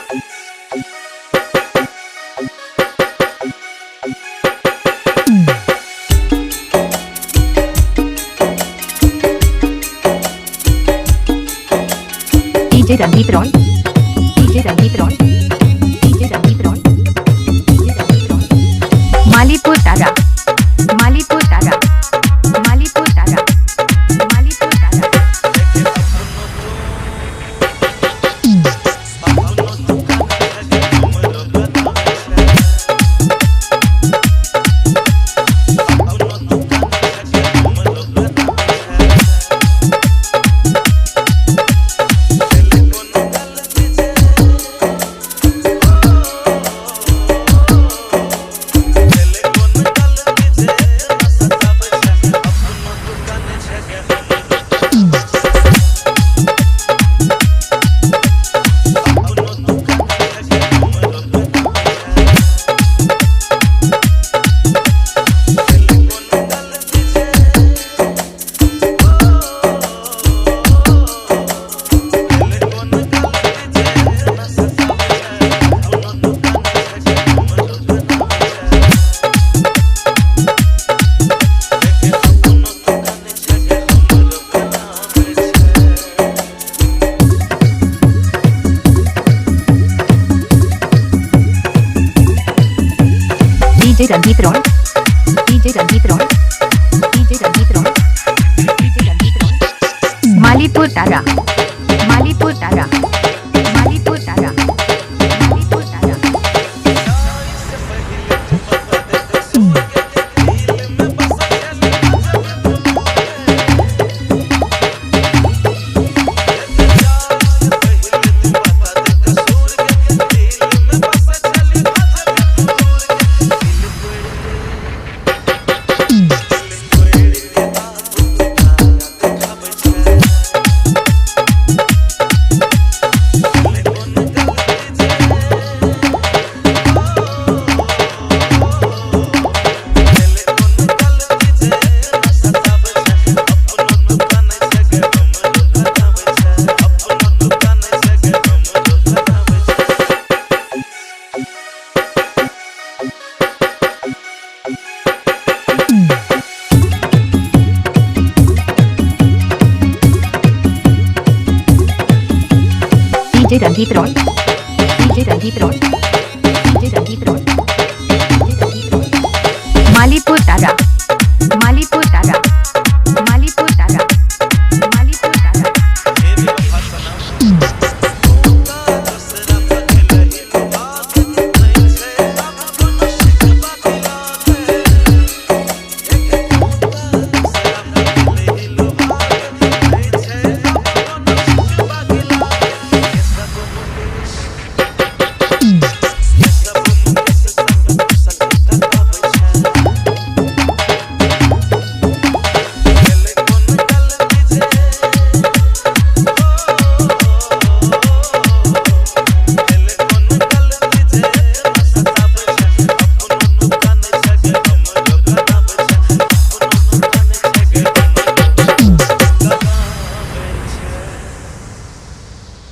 DJ Ranjit Roy, DJ Ranjit Roy, DJ Ranjit Roy, DJ Ranjit Roy. Malipur Tara, Malipur Tara, Malipur Tara, Malipur Tara. DJ Ranjit Roy, DJ Ranjit Roy, DJ Ranjit Roy, DJ Ranjit Roy. Malipur Tara, Malipur Tara, Malipur Tara, Malipur Tara. DJ Ranjit Roy, DJ Ranjit Roy, DJ Ranjit Roy, DJ Ranjit Roy. Malipur Tara, Malipur Tara, Malipur Tara, Malipur Tara.